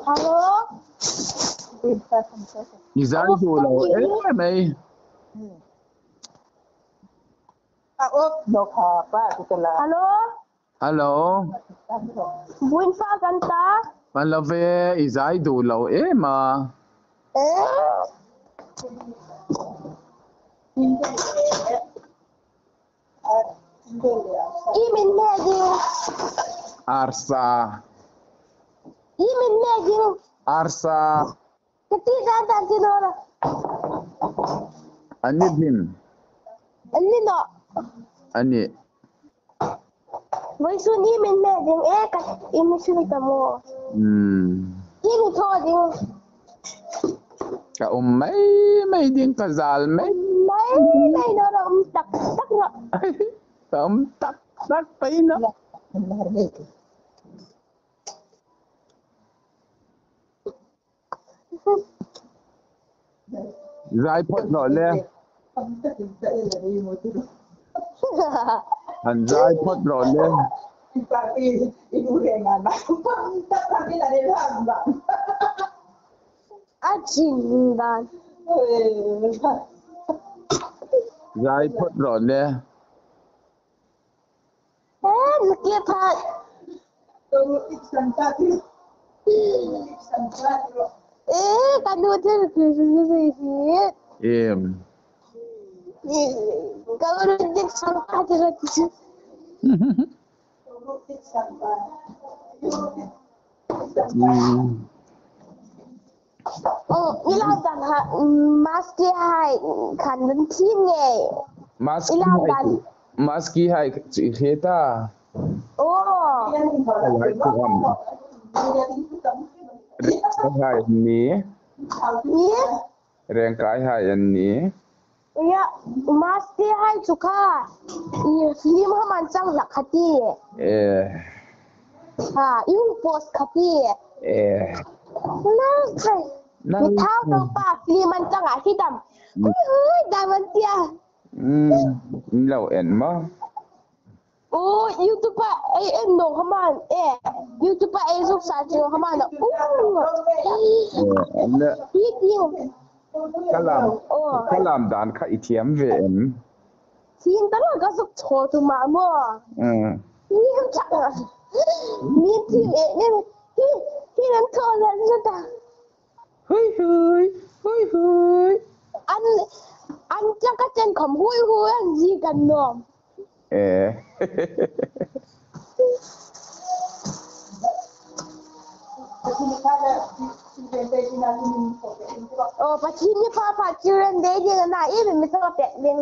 Hello. I zai duh lo em mai. Hello. Hello. Buin fa kan ta. Man love i zai duh lo em a. I min me ding. Arsa. I min me ding. Arsa. Ka ti dan dan ti no la. Ani hlim. Ani no. Ani. Voi sun i min me ding e ka i mi sun ta mo. I mi tho ding. Ka um mai mai ding ka zal mai. Mai mai no la um tak tak no. Ka um tak tak pai no. Zai phawt rawh le. Han zai phawt rawh le. A chin dan. Zai phawt rawh le. Em. Maski hai chi he ta. Lai tuam. Reng hai ni. Reng kai hai an ni. Ya, maski hai chu kha. Film ha man chang la khati. Eh. Ha, yung post khati. Eh. Na khai. Mi thau to pa film an chang a hi dam. Hui hui da man tia. Lo en ma. Oh, YouTube ai en no khaman e. YouTube ai zuk sa chi khaman na. Le. Hi ting. Kalam. Kalam dan kha i thiam ve em. Thiam ta lo ka zuk tho tu ma mo. Ni cha. Ni thi e ni hi hi nan tho la ta. Hui hui hui hui. An an cha ka chen khom hui hui an ji kan nom. Eh. Oh, pati ni papa children day din na i mi so pe din.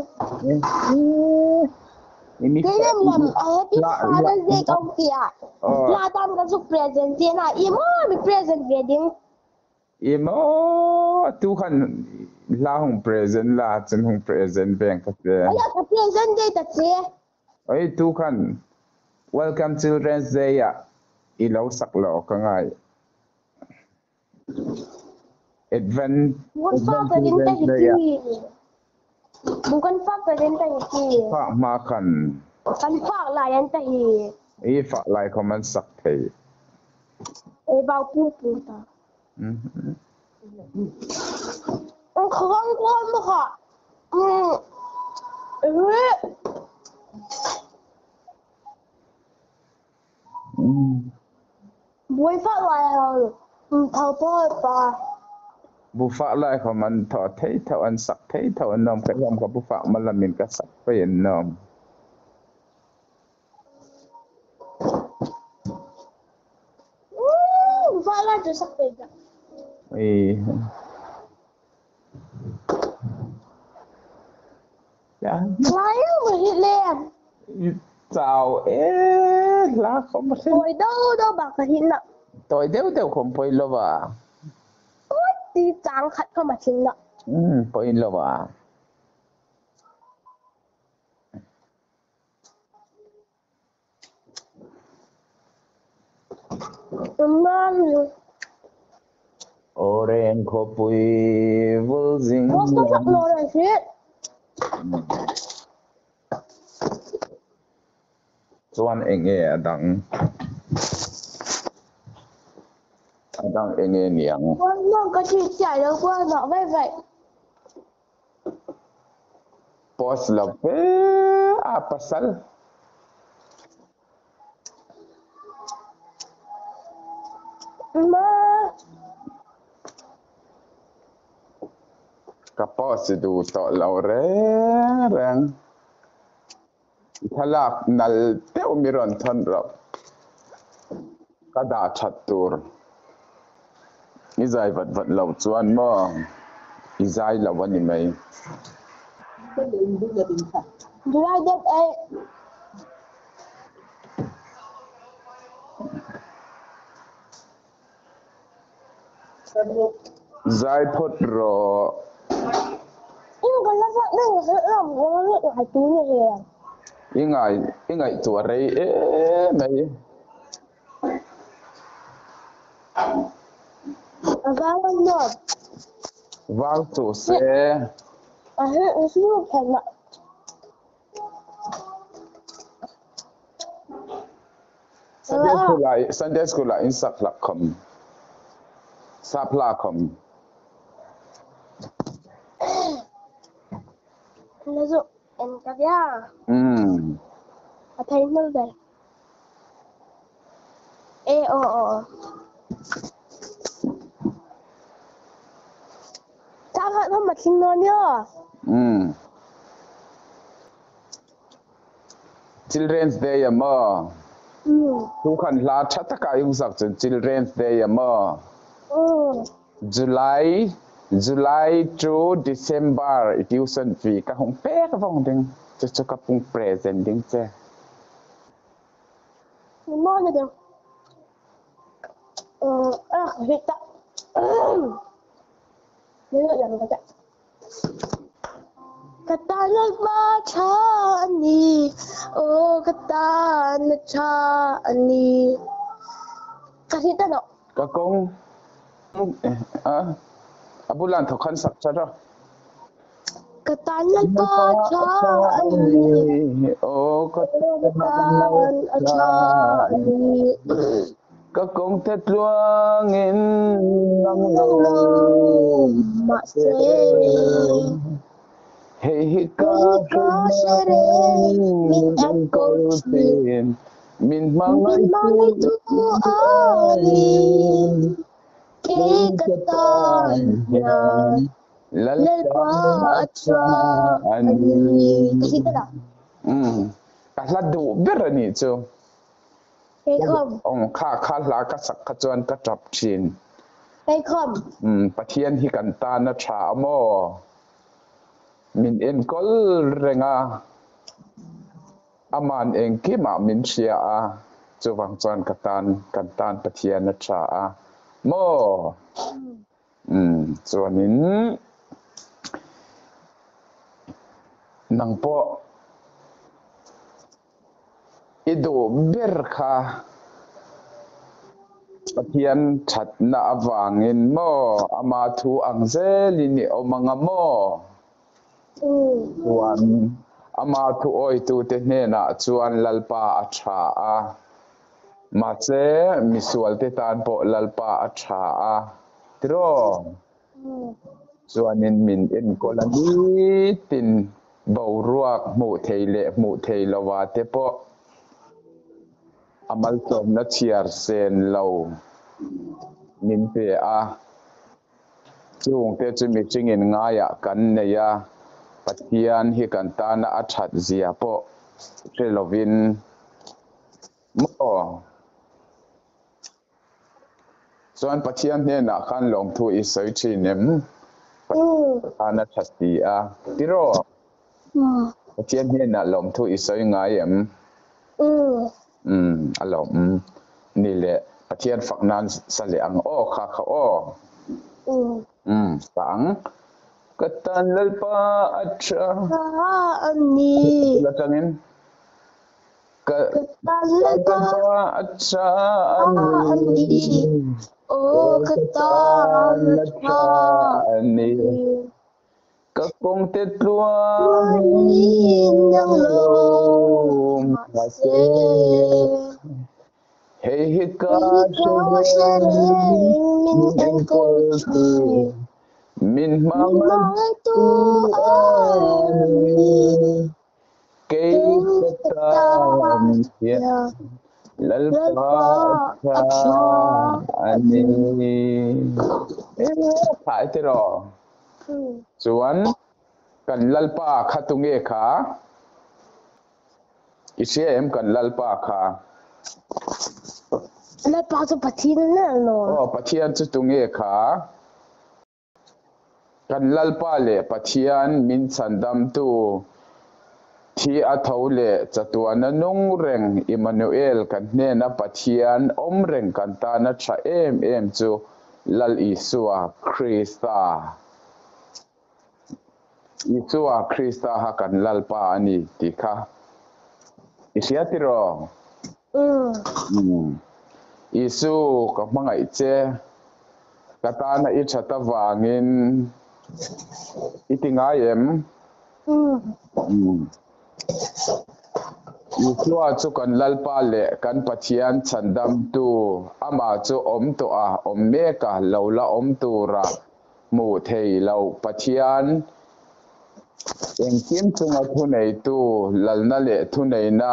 Mi Kaya lam happy Father's Day kong tia. La tam ka su present din na i mo mi present ve ding. I mo tu khan la hong present la chen hong present beng ka te. Ay ka present day ta che. Ay tu khan Welcome Children's Day a i lo sak lo ka ngai. Advent Bukan fa ka din ta Children's Day a. hiti. Bukan fa ka din ta hiti. Fa ma khan. Kan fa la yan ta hi. I fa lai ko man sak thei. E bao pu pu ta. Khong ko mo kha. Buổi phát lại rồi. Thầu bò bà. Bu fa lai ko man tho thei tho an sak thei tho an nom ka yam ka bu fa man lamin ka sak pe an nom. Bu fa lai cho sak pe da. Ê. Dạ. Lại mà hít lên. Chào ê lá không mà Tôi đâu đâu bà ka hít nè. Tôi đều đều không phải lo bà. Ôi, tí trắng khát không mà chín nè. Phải lo bà. Oren khopui vô dinh. Bố có sắp lo rồi chứ. Chuan eng e adang. A dang enge niang? Post lo ve a pasal. Ka post duh tawh lo reng reng. Thlalak nal deuh mi rawn thawn rawh. Ka dah that tur. I zai vat vat loh chuan maw i zai lo a ni mai. Zai phawt rawh. I ngai i ngaihtuah rei em mai. Vang suh se. Sunday school ah Sunday school ah in sak hlak khom. Sap hla khom. Mm. Mm. Children's Day a maw? Tu khan hla ṭha tak ah yung sak cun Children's Day a maw? July July to December i tuition fee ka hung pek vong ding. Cucu ka pung present ding che. Ka tan lalpa tha a ni, aw ka tan a tha a ni. Ka hrilh ta lo. Ka kawng a bulan thawk khan sak tha rawh. Ka tan lalpa tha a ni, aw ka tan a tha a ni. Ka kawng te tluangin nang lo mahse hei hi ka hre reng min enkawl thin min hmangaihtu a ni kei ka tan hian Lalpa a tha a ni. Ka hla duh ber a nih chu. Kha kha hla ka sak kha chuan ka tap thin. Pathian hi kan tan a tha a maw? Min enkawl reng a, aman engkimah min hria a, chuvang chuan ka tan kan tan Pathian a tha a maw? Chuanin nang pawh I duh ber kha Pathian thatna avangin maw ama thu ang zelin i awm anga maw? Chuan ama thu awitute hnenah chuan Lalpa a tha a, mahse misualte tan pawh Lalpa a tha a, tiraw? Chuanin min enkawl a nitin boruak hmuh thei leh hmuh thei lova te pawh a malsawmna chhiar sen lo min pe a. Chungte chu mihringin ngaiah kan nei a, Pathian hi kan tana a that zia pawh hre lovin maw? Chuan Pathian hnenah khan lawmthu i sawi thin em? Pathian a tha si a, tiraw? Pathian hnenah lawmthu i sawi ngai em? Umm, a lawm. Ni leh Pathian fak nan sa leh ang aw kha kha aw. Umm, sa ang. Ka tan Lalpa a tha. A ni. Atangin. Ka lalpa a tha a ni. Aw ka tan a tha a ni. Ka kawng te tluangin nang lo mahse. Hei hi ka hre reng. Min enkawl thin. Min Min hmangaihtu hmangaihtu a a ni. ni. Kei Kei ka ka tan tan hian hian Lalpa Lalpa a a tha tha a a ni. ni. E tha e tiraw. Chuan kan Lalpa kha tunge kha? I hria em kan Lalpa kha? Lalpa chu Pathian a ni lo. Aw Pathian chu tunge kha? Kan Lalpa leh Pathian min chhandamtu thi a tho leh chatuana nung reng Immanuel kan hnena Pathian awm reng kan tana tha em em chu Lal Isua Krista. Isua Krista kha kan Lalpa a ni tih kha i hria tiraw? Umm. Isu ka hmangaih che. Ka tana i that avangin i ti ngai em? Umm. Isua chu kan Lalpa leh kan Pathian chhandamtu, amah chu awm tawh a, awm mek a, lo la awm tura hmuh thei loh Pathian engkim chunga thuneitu lalna leh thuneina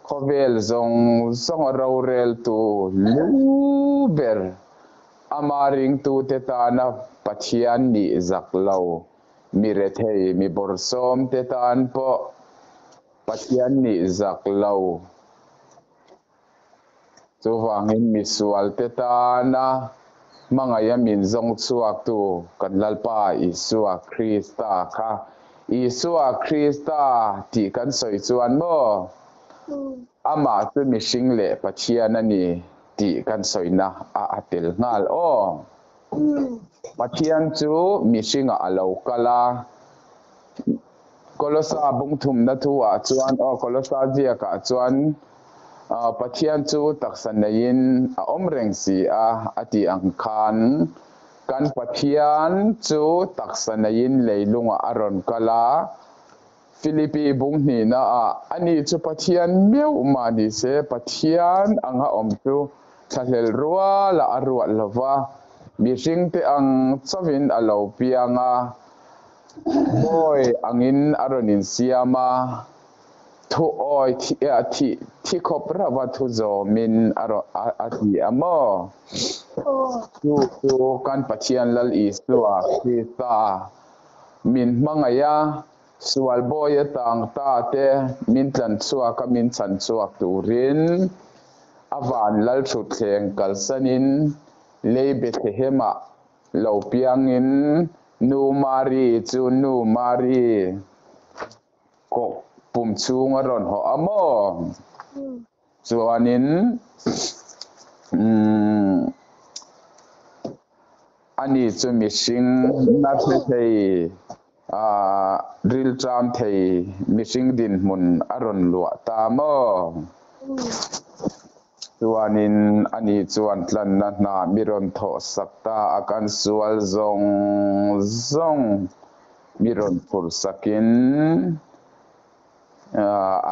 khawvel zawng zawnga roreltu lu ber ama ringtute tana Pathian nih zak lo mi rethei mi bawrhsawmte tan pawh Pathian nih zak lo. Chuvangin misualte tana hmangaih a min zawng chhuaktu kan Lalpa Isua Krista kha Isua Krista tih kan sawi chuan maw amah chu mihring leh Pathian a ni tih kan sawina a a tel nghal aw. Pathian chu mihringah a lo kal a, Kolosa bungthumna thu-ah chuan, aw, Kolosa ziakah chuan, Pathian chu taksa neiin a awm reng si a, a tih ang khan, kan Pathian chu taksa neiin leilungah a rawn kal a. Filipi bung hnihnaah, Ani chu Pathian meuh mah ni se, Pathian anga awm chu thlahlel rualah a ruat lo va, mihringte ang chauhin a lo piang a. Bawi angin a rawn insiam a, thu awi thi thi khawp rauh a thu zawmin a rawn a ti a maw? Chu chu kan Pathian Lal Isua Krista min hmangaih a, sual bawi atang ta te min tlan chhuak a min chhan chhuak turin a van Lal thutthleng kalsanin lei Bethlehemah Lo piangin Nu Mari chu Nu Mari kawh pum chhung a rawn hawh a maw? Chuanin ani chu mihring na hre thei, rilṭam thei mihring dinhmun a rawn luah ta maw? Chuanin ani chuan tlanna hna mi rawn thawh sak ta a, kan sual zawng zawng mi rawn phur sakin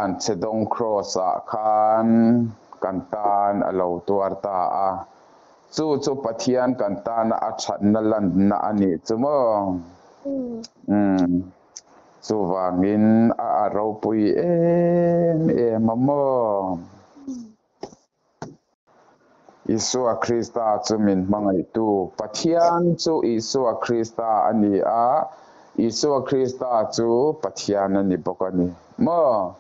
an chhedawng kraws ah khan kan tan a lo tuar ta a. Chu chu Pathian kan tana a thatna lanna a nih chu maw? Umm. Chuvangin a a ropui em em a maw? Isua Krista chu min hmangaihtu Pathian chu Isua Krista a ni a, Isua Krista chu Pathian a ni bawk a ni maw?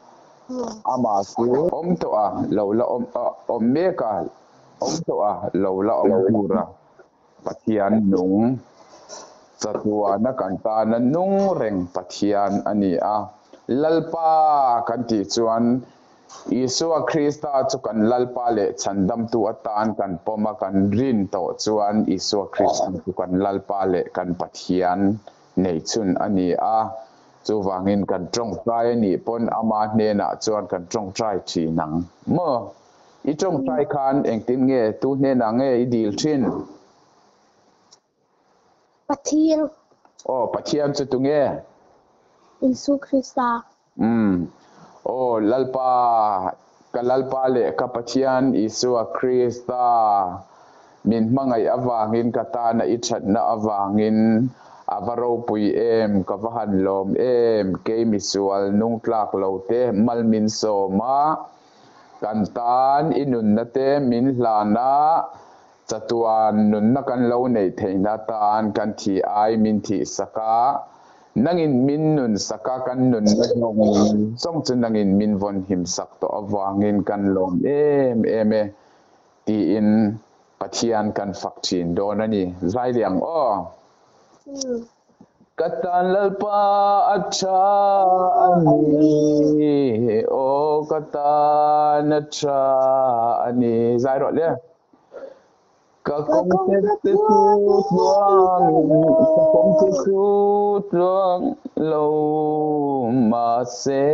Amah chu awm tawh a, lo la awm awm mek a, awm tawh a, lo la awm tur a. Pathian nung, chatuana kan tana nung reng Pathian a ni a. Lalpa kan tih chuan Isua Krista chu kan Lalpa leh Chhandamtu atan kan pawm a, kan rin tawh chuan Isua Krista chu kan Lalpa leh kan Pathian neichhun a ni a. Chuvangin kan tawngtai a nih pawn ama hnenah chuan kan tawngtai thin ang maw? I tawngtai khan engtin nge tu hnenah nge i dil thin? Pathian. Aw, Pathian chu tunge? Isu Krista. Umm. Aw, Lalpa, ka Lalpa leh ka Pathian Isua Krista. Min hmangaih avangin ka tana i thatna avangin a va ropui em, ka va han lawm em, kei misual nung tlak lo te mal min sawm a, kan tan i nunna te min hlan a, chatuan nunna kan lo neih theihna tan kan thih ai min thih sak a, nangin min nun sak a, kan nunna zawng zawng chu nangin min vawn him sak tawh avangin kan lawm em em e. Tiin Pathian kan fak thin dawn a ni. Zai leh ang aw. Ka tan Lalpa a tha a ni, aw ka tan a tha a ni. Zai rawh le. Ka kawng te te chu tluang ka kawng te chu tluang lo mahse.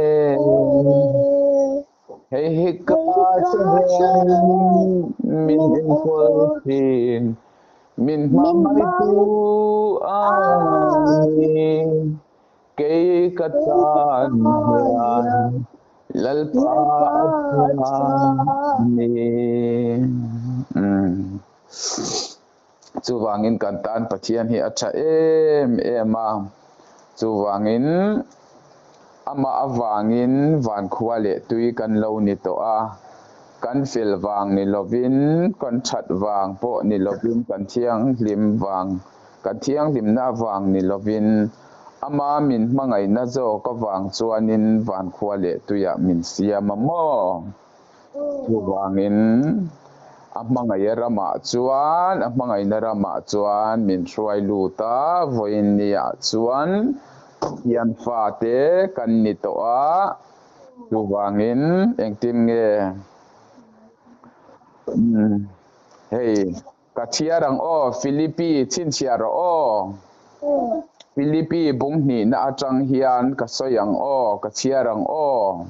Hei hi ka hre min enkawl thin, min hmangaihtu a ni. Kei ka tan hian Lalpa a tha a ni. Chuvangin kan tan Pathian hi a tha em em a, chuvangin amah avangin vankhua leh tui kan lo ni tawh a, kan fel vang ni lovin, kan that vang pawh ni lovin, kan thianghlim vang, kan thianghlimna avang ni lovin, ama min hmangaihna zawk avang chuanin vankhua leh tuiah min siam a maw? Chuvangin a hmangaih ramah chuan, a hmangaihna ramah chuan min hruai lut a, vawiin niah chuan Pathian fate kan ni tawh a, chuvangin engtin nge hei ka chhiar ang aw, Philippi chhinchhiah rawh aw. Philippi bung hnihna atang hian ka sawi ang aw, ka chhiar ang aw.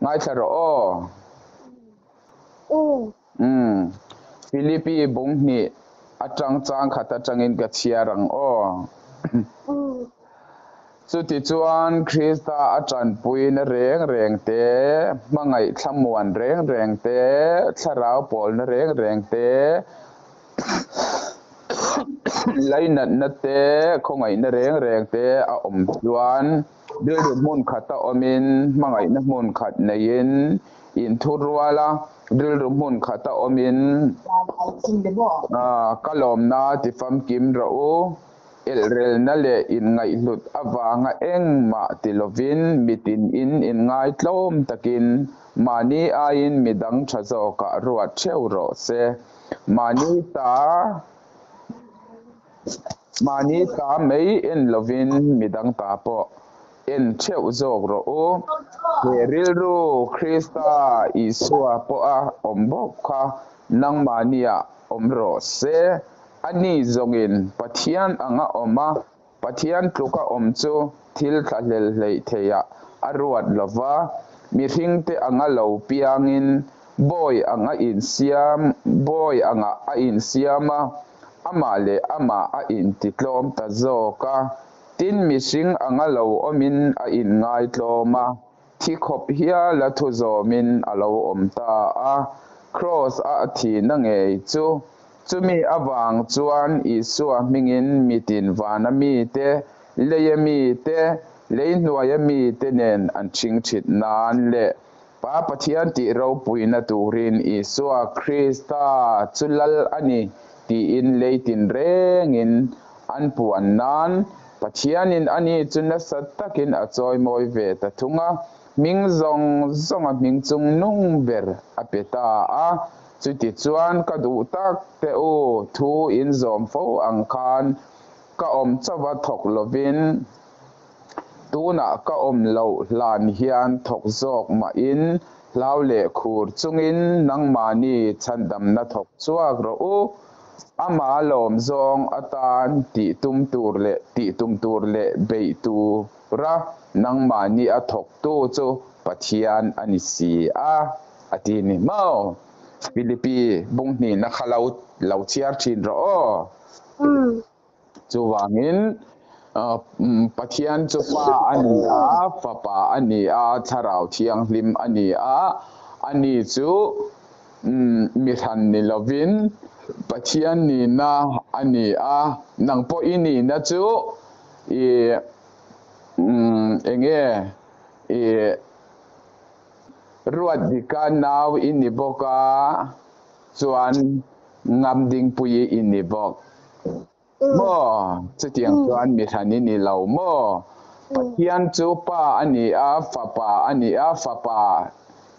Ngaithla rawh aw. Umm. Philippi bung hnih atang chang khat atangin ka chhiar ang aw. Chutichuan Krista a tanpuina reng reng te, hmangaih thlamuan reng reng te, thlarau pawlna reng reng te, lainatna te, khawngaihna reng reng te a awm chuan, Rilru hmun khata awmin, hmangaihna hmun khat neiin, inthurual a, rilru hmun khata awmin, Ka lawmna ti famkim rawh u, elhrelna leh inngaihhlut avanga engmah ti lovin mitinin inngaitlawm takin mahni aiin midang tha zawkah ruat theuh rawh se. Mahni ta Mahni ta mai en lovin midang ta pawh en theuh zawk rawh u. He rilru Krista Isua pawha awm bawk kha nangmahniah awm rawh se. Ani zawngin Pathian anga awm a, Pathian tluka awm chu thil thlahlel hleih theihah a ruat lo va, mihringte anga lo piangin bawi anga insiam bawi angah a insiam a, amah leh amah a intitlawm ta zawk a, tin mihring anga lo awmin a inngaitlawm a, thi khawp hiala thu zawmin a lo awm ta a, Kraws a a thihna ngei chu. Chumi avang chuan Isua hmingin mitin vana mite, leia mite, lei hnuaia mite nen an chingchhit nan leh Pa Pathian tih ropuina turin Isua Krista chu Lal a ni tiin lei tinrengin an puan nan Pathianin ani chu nasa takin a chawimawi ve ta thung a, hming zawng zawnga hming chungnung ber a pe ta a. Chutichuan ka duh tak te u, thu in zawm fo ang khan ka awm chauha thawk lovin, Tunah ka awm loh hlan hian thawk zawk mahin hlau leh khur chungin nangmahni chhandamna thawk chhuak rawh u. Ama lawm zawng atan tih tum tur leh tih tum tur leh beih tura nangmahni a thawktu chu Pathian a ni si a, a ti ni maw? Philippi bunghnihna kha lo lo chhiar thin rawh aw. Chuvangin, Pathian chu Pa a ni a, Fapa a ni a, Thlarau Thianghlim a ni a, ani chu Mi hran ni lovin Pathian nihna a ni a, nang pawh i nihna chu i eng nge i ruat dika nau i ni bawk a, chuan ngam dingpui i ni bawk. Maw? Chutiang chuan mi hran i ni lo maw? Pathian chu Pa a ni a, Fapa a ni a, Fapa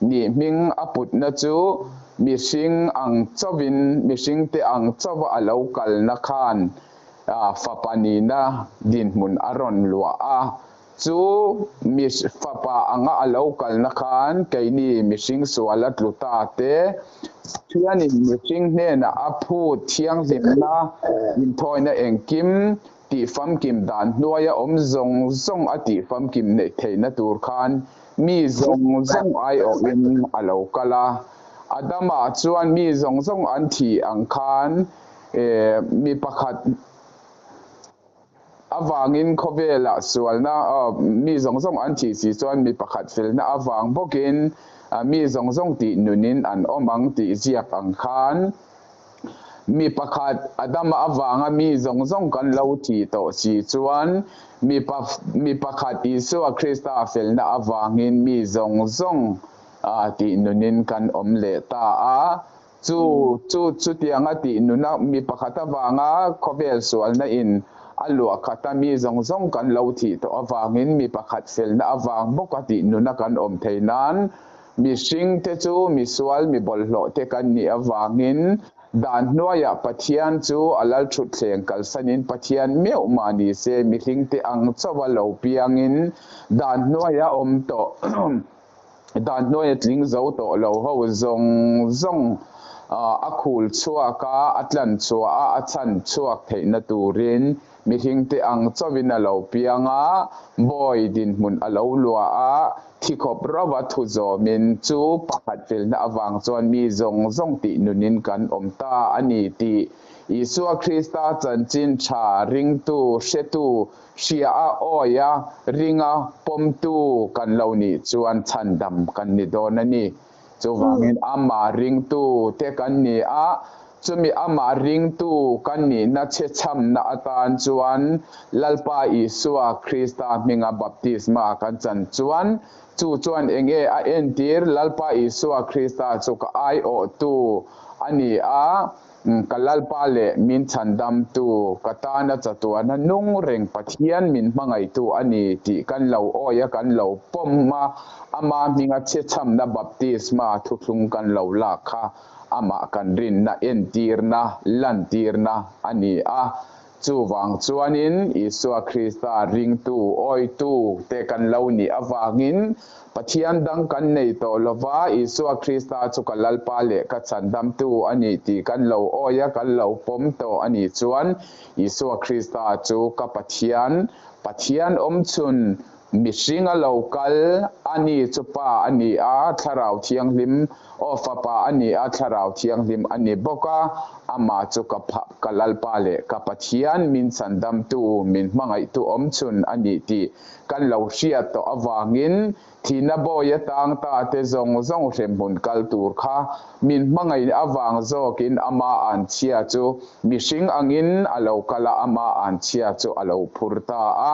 nih hming a putna chu mihring ang chauhin, mihringte ang chauha a lo kalna khan Fapa nihna dinhmun a rawn luah a. Chu mi Fapa anga a lo kalna khan keini mihring sual a tlu ta te, Pathianin mihring hnenah a phut thianghlimna, inthawina engkim tihfamkim dan hnuaia awm zawng zawng a tihfamkim neih theihna tur khan mi zawng zawng aiawhin a lo kal a. Adama chuan mi zawng zawng an thih ang khan mi pakhat Avangin khawvelah sualna mi zawng zawng an thih si chuan mi pakhat felna avang bawkin mi zawng zawng tih nunin an awm ang tih ziak ang khan mi pakhat Adama avanga mi zawng zawng kan lo thih tawh si chuan mi mi pakhat Isua Krista felna avangin mi zawng zawng tih nunin kan awm leh ta a. Chu chu chutianga tih nuna mi pakhat avanga khawvel sualna in a luah khat a, mi zawng zawng kan lo thih tawh avangin mi pakhat felna avang bawka tih nuna kan awm thei nan mihring te chu misual mi bawlhhlawh te kan nih avangin dan hnuaiah Pathian chu a lalthutthleng kalsanin Pathian meuh mah ni se mihring te ang chauha lo piangin dan hnuaia awm tawh Dan hnuaia tling zo tawh lo ho zawng zawng a khul chhuak a, a tlan chhuah a, a chhan chhuak theihna turin mihringte ang chauhin a lo piang a, bawi dinhmun a lo luah a, thi khawp rauh a thu zawmin chu pakhat felna avang chuan mi zawng zawng tih nunin kan awm ta a ni tih Isua Krista chanchin tha ringtu hretu Hria a awi a, ring a, pawmtu kan lo nih chuan chhandam kan ni dawn a ni. Chuvangin amah ringtu te kan ni a, chumi amah ringtu kan nihna chhechhamna atan chuan Lalpa Isua Krista hminga baptisma kan chan chuan chu chuan enge a entir? Lalpa Isua Krista chu ka aiawhtu a ni a, Ka Lalpa leh min chhandamtu, ka tana chatuana nung reng Pathian min hmangaihtu a ni tih kan lo awi a, kan lo pawm a, Ama hminga chhechhamna baptisma thuthlung kan lo lak kha Amah kan rinna entirna, lantirna a ni a. Chuvang chuanin Isua Krista ringtu, awitu te kan lo nih avangin Pathian dang kan nei tawh lo va, Isua Krista chu ka Lalpa leh ka Chhandamtu a ni tih kan lo awi a, kan lo pawm tawh a nih chuan Isua Krista chu ka Pathian, Pathian awmchhun, Mihring a lo kal, a ni chu Pa a ni a, Thlarau Thianghlim, aw Fapa a ni a, Thlarau Thianghlim a ni bawk a, Amah chu ka ka Lalpa leh ka Pathian, min chhandamtu, min hmangaihtu awmchhun a ni tih kan lo hriat tawh avangin thihna bawi atang ta te zawng zawng hremhmun kal tur kha min hmangaih avang zawkin Ama anchhia chu mihring angin a lo kal a, Ama anchhia chu a lo phur ta a.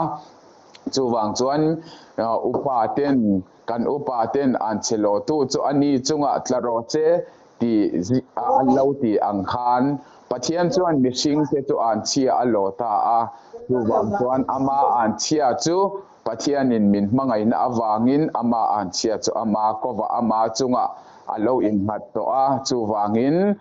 Chuvang chuan upa ten kan upa ten an che lawtu chu a ni chungah tla rawh che tih an lo tih ang khan Pathian chuan mihring te chu an chhia a law ta a. Chuvang chuan ama an chhia chu Pathianin min hmangaihna avangin ama an chhia chu ama kovah ama chungah a lo innghat tawh a. Chuvangin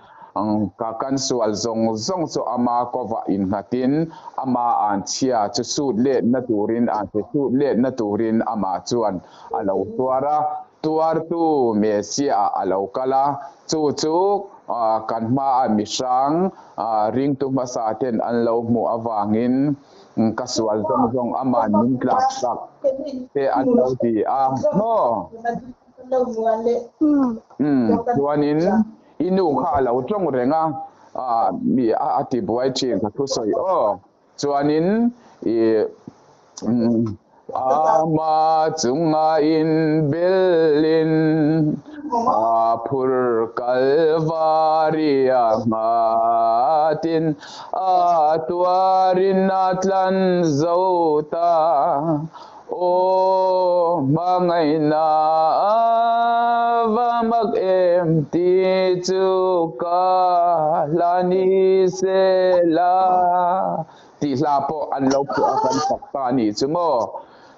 Ka kan sual zawng zawng chu ama kovah innghatin ama anchhia chu sut letna turin anchhe sut letna turin amah chuan a lo tuar a, tuartu Messiah a lo kal a, chu chu kan hmaa mihrang ringtu hmasa ten an lo hmuh avangin ka sual zawng zawng aman min tlak sak te an lo ti a maw? Chuanin I nu kha a lo tawng reng a, mi a ti buai thin ka thusawi aw. Chuanin i ama chunga in belin A phur Kalvaria nghatin a tuarin a tlan zo ta. Aw hmangaihna va mak em ti chu ka hla ni se la tih hla pawh an lo phuah a kan sak ta a nih chu maw.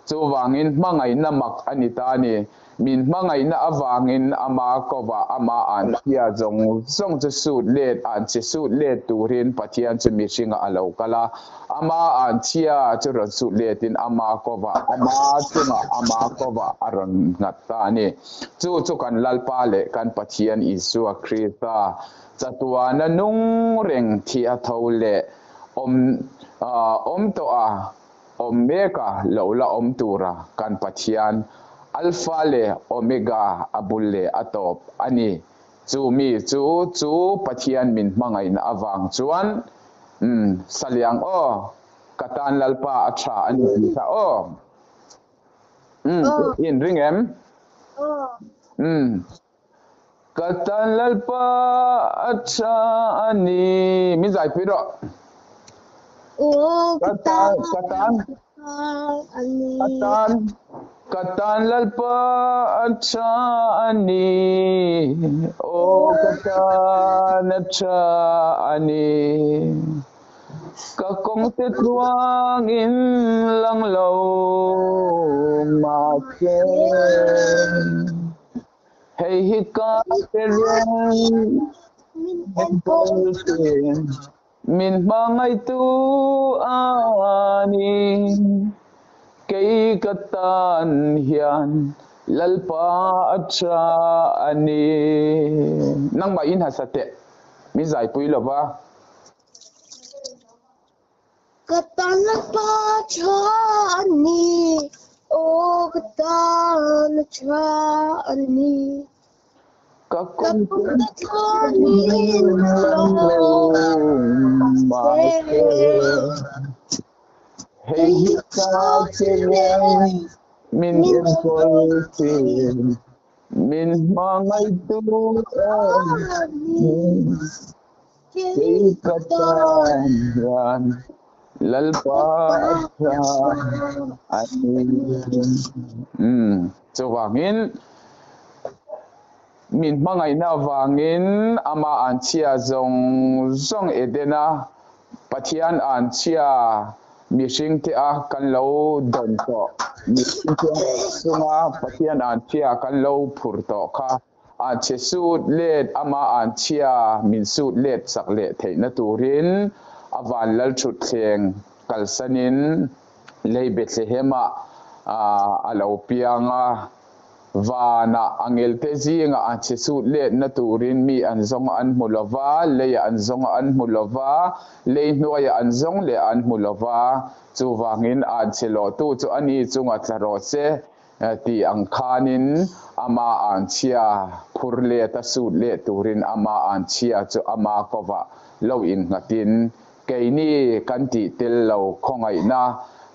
Chuvangin hmangaihna mak a ni ta a ni. Min hmangaihna avangin ama kovah ama anchhia zawng zawng chu sut let, anchhe sut let turin Pathian chu mihringah a lo kal a. Ama anchhia chu rawn sut letin ama kovah, ama chungah ama kovah a rawn nghat ta a ni. Chu chu kan Lalpa leh kan Pathian Isua Krista chatuana nung reng thi a tho leh awm awm tawh a. Awm mek a, lo la awm tura kan Pathian, Alpha leh Omega, a bul leh a tawp a ni. Chu mi chu chu Pathian min hmangaihna avang chuan, umm, Saliang aw, ka tan Lalpa a tha a ni tih kha aw. Umm, i inring em? Umm. Ka tan Lalpa a tha a ni. Min zaipui rawh. Aw, Ka ka tan tan, ka tan, a ni. ka tan, ka tan Lalpa a tha a ni. Aw, ka tan a tha a ni. Ka kawngte tluangin lang lo mahse hei hi ka pe reng Min min enkawl kawl thin min hmangaihtu a ni. Kei ka tan hian Lalpa a tha a ni. Nangmah in hasa teh min zaipui lova. Ka tan Lalpa tha a ni, aw ka tan a tha a ni. Ka Ka kawng pum te thlawnin lo mahse mahse hei hi ka che reng min enkawl thin min hmangaihtu em Kei ka tan hian Lalpa a tha a ni. Chuvangin min hmangaihna avangin amah anchhia zawng zawng Edena Pathian anchhia mihringte a kan lo dawn tawh, mihringte chunga Pathian anchhia kan lo phur tawh kha A che sut let ama an chhia min sut let sak leh theihna turin a van lalthutthleng kalsanin lei Bethlehem-ah a lo piang a. Vanah angelte zingah a che sut letna turin mi an zawng a an hmu lo va, leiah an zawng a an hmu lo va, lei hnuaiah an zawng leh an hmu lo va. Chuvangin an che lawhtu chu ani chunga tla rawh se. Tih ang khanin ama anchhia phur let a sut leh turin ama anchhia chu ama kovah lo innghatin keini kan tih tel lo khawngaihna,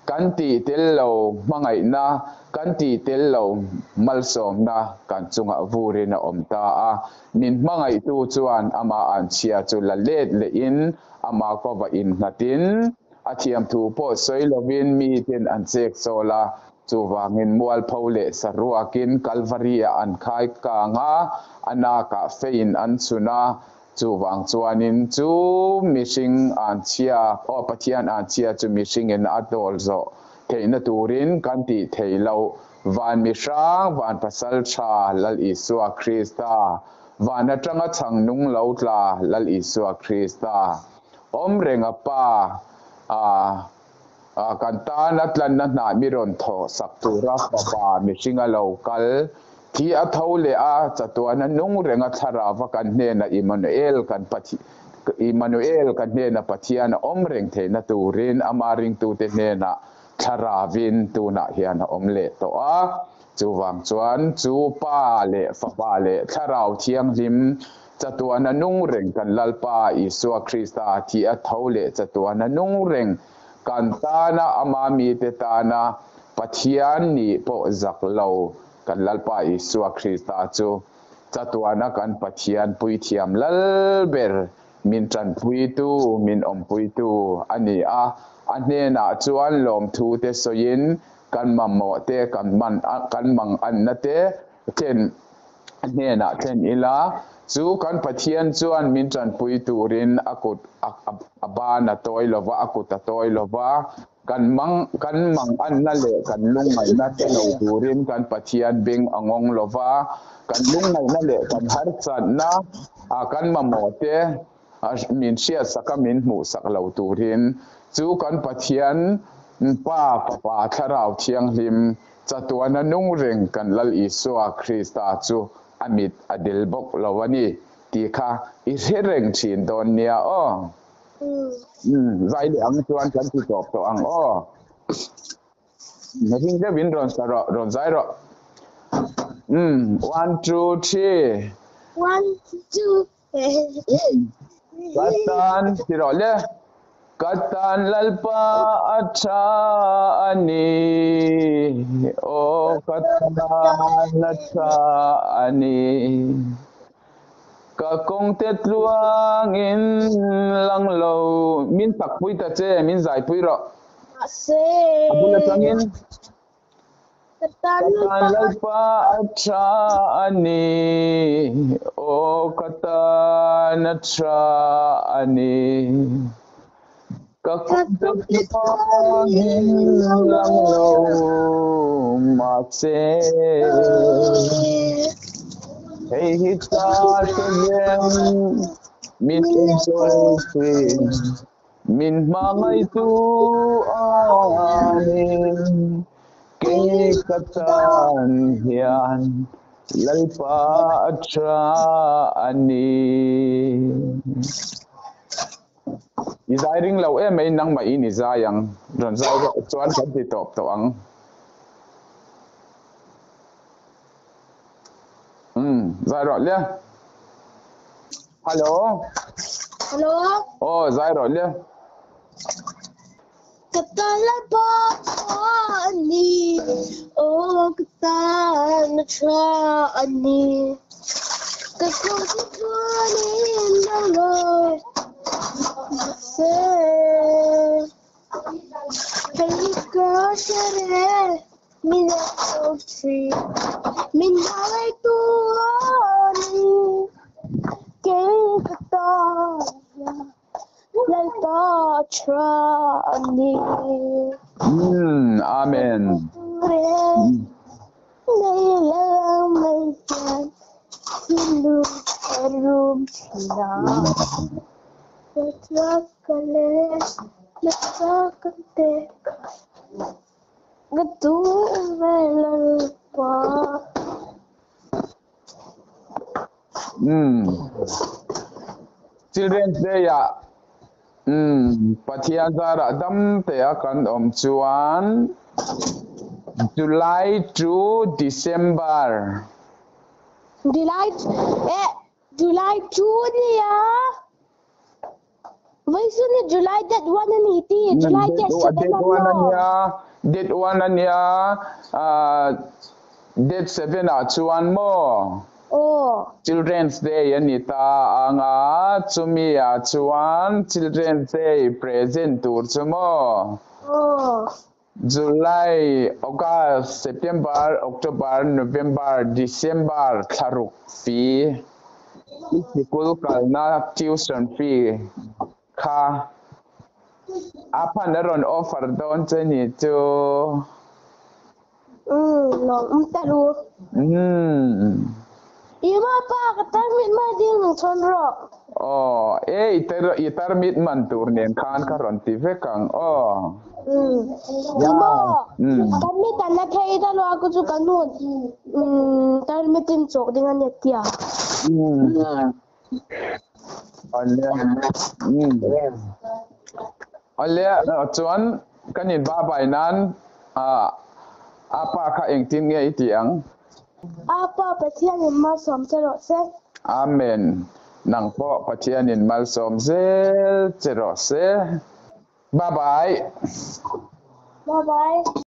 kan tih tel lo hmangaihna, kan tih tel lo malsawmna kan chungah vurin a awm ta a. Min hmangaihtu chuan ama anchhia chu la let lehin ama kovah innghatin a thiamthu pawh sawi lovin miten an chek chawl a. Chuvangin mualpho leh saruakin Kalvari-ah an khai kang a, a nakah feiin an chhun a. Chuvang chuanin chu mihring anchhia, aw Pathian anchhia chu mihringin a dawl zawh theihna turin kan tih theih loh. Van mi hrang, van pasal tha Lal Isua Krista, van atanga chhang nung lo tla Lal Isua Krista, awm renga Pa, a. Kan tana tlanna hnah mi rawn thawh sak tura fapa mihringa lo kal thi a tho leh a, chatuana nung renga thlarauva kan hnena Immanuel kan Immanuel kan hnena Pathian a awm reng theihna turin ama ringtute hnenah thlarauvin tunah hian a awm leh tawh a. Chuvang chuan chu Pa leh Fapa leh Thlarau Thianghlim chatuana nung reng kan Lalpa Isua Krista thi a tho leh chatuana nung reng kan tana ama mite tana Pathian nih pawh zak lo kan Lalpa Isua Krista chu. Chatuana kan Pathian Puithiam Lal ber, min tanpuitu, min awmpuitu a ni a. A hnenah chuan lawmthu te sawiin kan mamawh te, kan man kan manganna te thlen a hnenah thlen ila, chu kan Pathian chuan min tanpui turin a kut a ban a tawi lova, a kut a tawi lova, kan mang kan manganna leh kan lungngaihna hre lo turin kan Pathian beng a ngawng lova, kan lungngaihna leh kan harsatna kan mamawh te min hriatsak a min hmuhsak lo turin chu kan Pathian Pa Fapa Thlarau Thianghlim chatuana nung reng kan Lal Isua Krista chu a mit a del bawk lo a ni tih kha i hre reng thin dawn nia aw. Umm zai leh ang chuan kan ti tawp tawh ang aw. Ring deuhin rawn sa rawh, rawn zai rawh. Umm one two three. One two Ka tan ti rawh le. Ka tan Lalpa a tha a ni. Aw ka tan a tha a ni. Ka kawngte tluangin lang lo. Min takpui ta che, min zaipui rawh. Mahse. A bul atangin. Ka tan Lalpa a tha a ni, aw ka tan a tha a ni. Ka kawngte tluangin lang lo mahse, hei hi ta hre reng min enkawl thin. Min hmangaihtu anin kei ka tan hian Lalpa a tha a ni. I zai ring lo em mai nangmah in i zai ang. Rawn zai rawh chuan kan ti tawp tawh ang. Umm zai rawh le. Hello. Hello. Oh, zai rawh le. Ka tan Lalpa a ni, oh ka tan a tha a ni. Ka kawng chu tluanin lo lo mahse hei hi ka hre reng min en thin min hmangaihtu a ni kei ka tan hian Lalpa a tha a ni. Mm, amen. Ka duh ve Lalpa. Umm. Children's Day ah umm Pathian zarah dam te a kan awm chuan July to December. July eh July 2 ania. Vawisun hi July date 1 a ni ti July date 7 Date an 1 lo. ania date 1 ania date 7 ah chuan maw Aw. Children's Day a ni ta ang a chumi ah chuan Children's Day present tur chu maw Aw. July, August, September, October, November, December thlaruk fee, i sikul kalna tuition fee kha a phan a rawn offer dawn che ni chu. Umm, lawm um ta lu. Umm. Ima pa ka tarmit mai ding min chhawn rawh. Aw, e i tar i tarmit man tur nen khan ka rawn ti vek ang aw. Umm, Ya, Ima, umm. tarmit an la thei ta lo a ku chu ka nu umm tarmit in chawk ding a nia tia. Umm. Awle, umm. Awle, chuan kan in ba bai nan ah apa kha engtin nge i tih ang? Apa Pathianin malsawm che rawh se. Amen. Nang pawh Pathianin malsawm zel che rawh se. Bye bye. Bye bye.